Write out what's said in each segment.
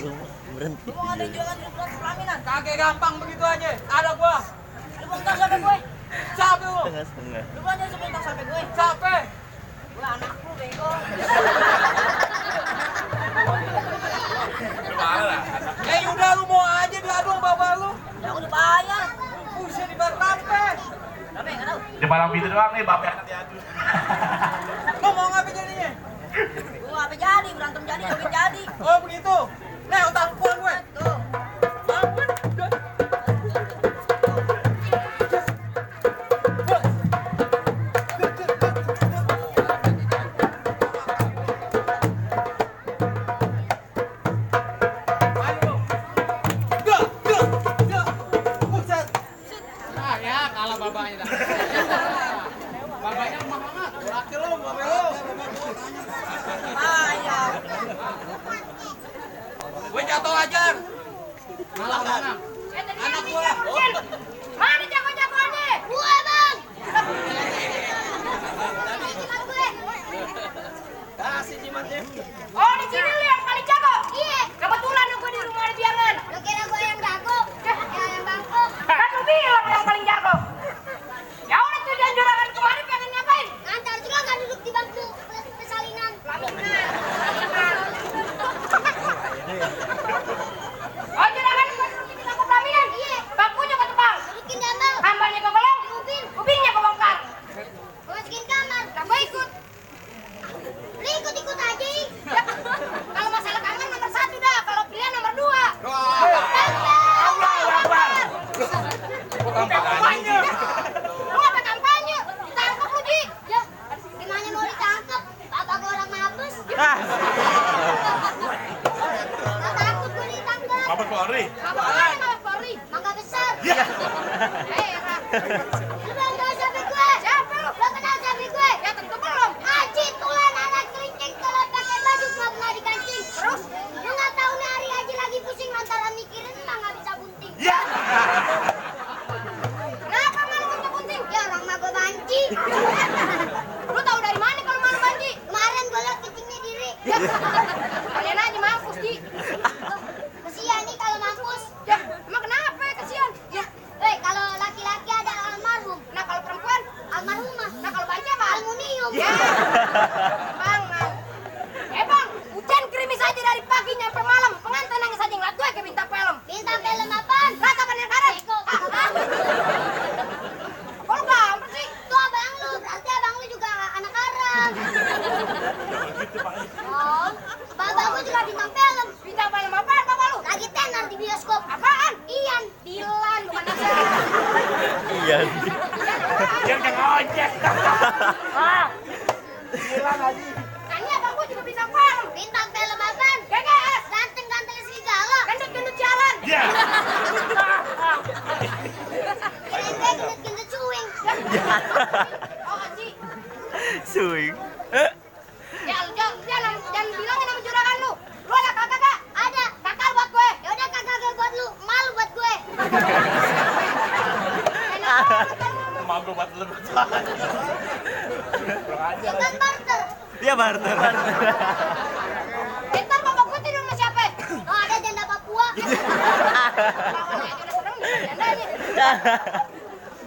balik. Berhenti. Lu mau nganterin juragan di depan pelaminan? Kagak gampang begitu aja. Ada gua. Lu mau ntar sampai gue? Siapa lu? Setengah-setengah. Lu mau aja sebentar sampai gue? Siapa? Gue anak lu bego. Udah lu mau aja diadu sama bapak lu. Ya udah bayar. Buset dibayar berapa? Tapi enggak tahu. Di malam pintu doang nih, bapak akan diadu. Lu mau ngapain jadinya? Gue apa jadi berantem jadi joget jadi. Oh begitu. Nih otak gua gue. Tuh. Ampun. Babanya lemah banget. Laki lu, babe lu. Bayar. Gue jatuh aja. Malah mana? Anak gua. Mana jago-jagoannya? Gue bang. Kasih jimatnya. Oh di sini lu yang paling jago? Iya. Kebetulan gue di rumah ada biangan. Lu kira gue yang jago? Yang bangkok. Kan lu bilang yang paling jago. Ya udah tujuan juragan kemarin pengen ngapain? Antar juragan duduk di bangku persalinan. Pelaminan. Oh juragan duduk di bangku pelaminan? Iya. Bangkunya kau tebang. Dudukin gambar. Gambarnya kau golong. Ubinnya kau bongkar. Kau masukin kamar. Kamu ikut. Lu ikut-ikut aja. Ya. Kalau masalah kamar nomor 1 dah. Kalau pilihan nomor 2. Allah Akbar. Kampanye. Lu ngapa kampanye? Ditangkap lu, Ji. Ya, gimana mau ditangkap? Bapak gua orang mabes. Nggak takut gua ditangkap. Bapak Polri. Mabes Polri. Mangga besar. Lu belum tahu siapa gue? Siapa lu? Belum kenal siapa gue? Ya tentu belum. Haji Tulen anak kerincing telah pakai baju nggak pernah dikancing. Terus? Lu nggak tahu nih hari Haji lagi pusing lantaran mikirin mah nggak bisa bunting. Ya. Kenapa malu untuk bunting? Ya orang mah gue banci. Lu tahu dari mana kalau malu banci? Kemarin gue liat kencingnya diri. Kalian aja mampus, Ji. Kesian nih kalau mampus. Ya, emang kenapa ya kesian? Ya, kalau laki-laki ada almarhum. Nah, kalau perempuan almarhumah. Nah, kalau banci apa? Aluminium. Ya. Bang, Bang, hujan gerimis aja dari pagi nyampe malam. Pengantin nangis aja ngeliat gue kayak bintang film. Bintang film apaan? Ratapan yang karet. Kok lu gampang sih? Itu abang lu, berarti abang lu juga anak haram. Oh, bapak gua juga bintang film. Bintang film apaan bapak lu? Lagi tenar di bioskop. Apaan? Ian, Dilan, bukan Nasir. Iya. Yang ojek. Gila lagi. Nah, ini abang gua juga bintang film. Bintang film apaan? GGS. Ganteng-ganteng serigala. Gendut-gendut jalan. Ya. Kirain gue gendut-gendut cuing. Oh, Haji. Swing. Jangan bilangin sama juragan lu. Lu ada kakak gak? Ada. Kakak buat gue. Ya udah kakak buat lu. Malu buat gue. Enak banget kan lu. Malu buat lu. Ya kan barter. Dia barter. Ntar bapak gue tidur sama siapa? Oh ada janda Papua. Lawannya aja udah serem bisa jandanya.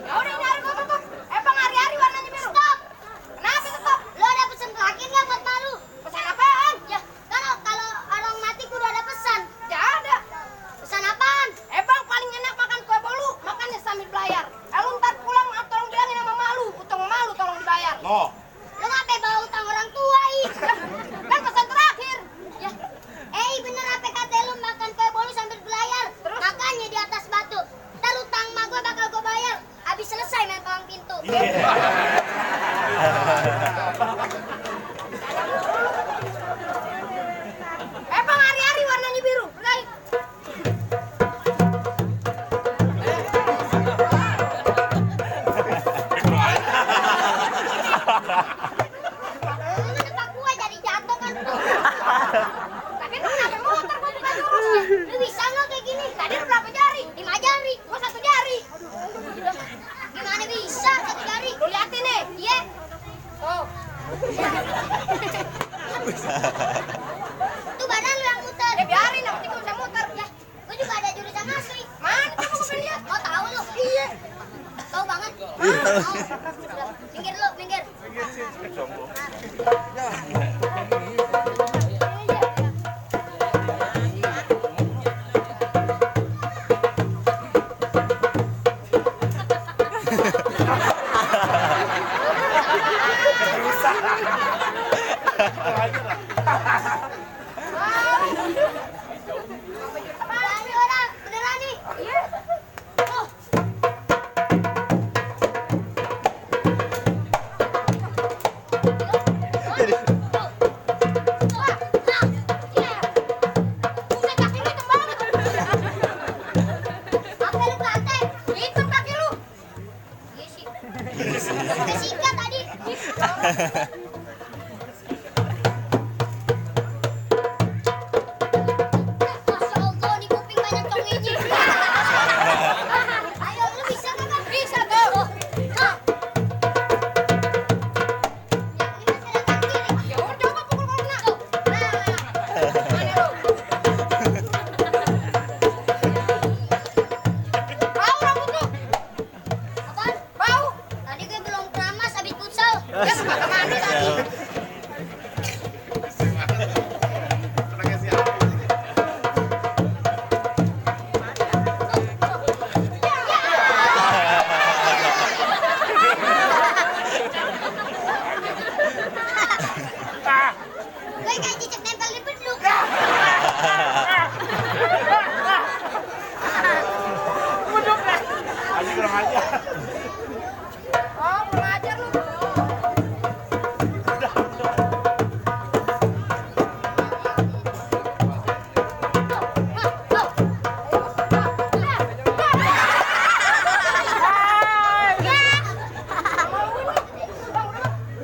Ya udah ini hari bapak. Bang hari-hari warnanya biru. Stop. Kenapa stop? Lu ada pesan terakhir nggak buat malu? Pesan apaan? Ya kalau orang mati kudu ada pesan. Ya ada. Pesan apaan? Bang paling enak makan kue bolu, makannya sambil belayar. Lu ntar pulang tolong bilangin sama malu, utang malu tolong dibayar. Loh. Lu ngapain bawa utang orang tua ih? Kan pesan terakhir. Ya. Bener apa kata lu makan kue bolu sambil belayar? Terus? Makannya di atas batu. Ntar utang mak gue bakal gue bayar. Habis selesai main palang pintu. Bang hari-hari warnanya biru. Udah. Kenapa gue jadi jatuh kan? Tapi lu kenapa motor gue juga jurus? Lu bisa nggak kayak gini? Tadi lu berapa jari? 5 jari. Gue 1 jari. Gimana bisa 1 jari? Lu liatin nih. Iya. Oh. Tuh badan lu yang muter. Biarin, yang penting Minggir lu, minggir. Berani orang, beneran nih. Iya. Tuh. Masya Allah, di kuping banyak congenya. Ayo, lu bisa nggak? Bisa, tuh. Nah. Yang ini masih ada kiri. Ya udah, coba pukul korna. Tuh. Nah. Mana lu? Bau rambut lu. Apaan? Bau. Tadi gue belum keramas habis futsal. Ya, kemana mandi tadi. Gue kayak cicak nempel di beduk. Aji kurang aja. Oh, kurang ajar lu.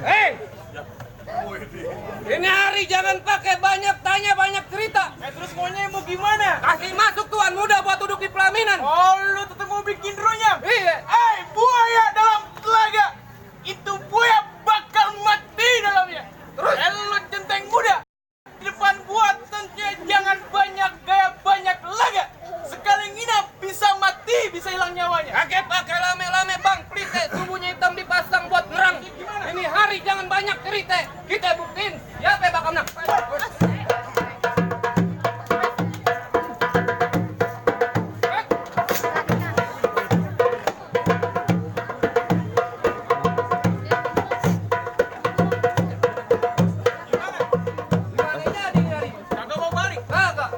Hei! Ini hari jangan pakai banyak tanya, banyak cerita. Terus maunya mau gimana? Kasih masuk tuan muda buat duduk di pelaminan. Oh, lu tetap mau bikin runyam? Iya. Buaya dalam telaga. Itu buaya bakal mati dalamnya. Terus? Lu centeng muda. Di depan buat tentunya jangan banyak gaya, banyak laga. Sekali nginap bisa mati, bisa hilang nyawanya. Kakek pakai lame-lame bang, pelite, sumbunya hitam dipasang buat ngerang. Ini hari jangan banyak cerita. Kita buktiin. Ya, Pak bakal menang. Gimana jadi hari? Kagak mau balik. Kagak.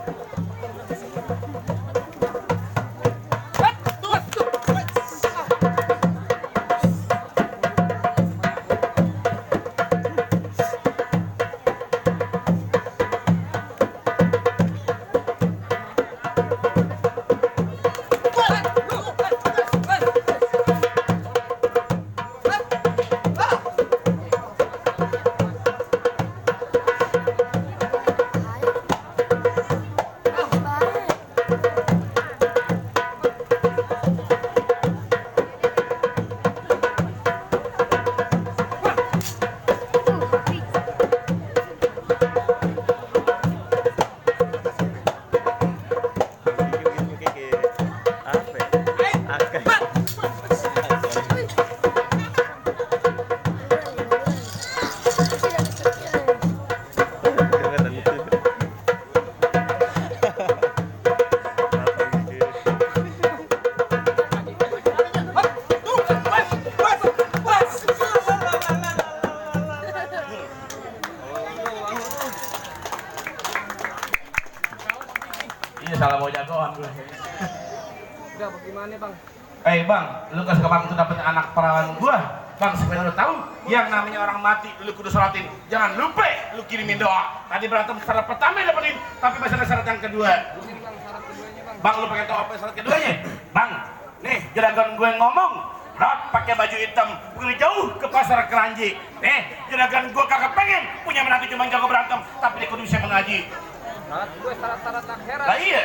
Iya salah bawa jagoan gue. Udah, bagaimana bang? Bang, lu kasih kemarin tuh dapet anak perawan gua. Bang, supaya lu tahu, yang namanya orang mati lu kudu sholatin. Jangan lupa lu kirimin doa. Tadi berantem syarat pertama yang dapetin, tapi masih ada syarat yang kedua. Ini bang, syarat keduanya bang. Bang, lu pakai tahu apa syarat keduanya? Bang, nih juragan gue ngomong, Rod pakai baju hitam, pergi jauh ke pasar Keranji. Nih, juragan gue kagak pengen punya menantu cuma jago berantem, tapi dia kudu bisa mengaji. Syarat gue syarat-syarat akhirat. Lah iya,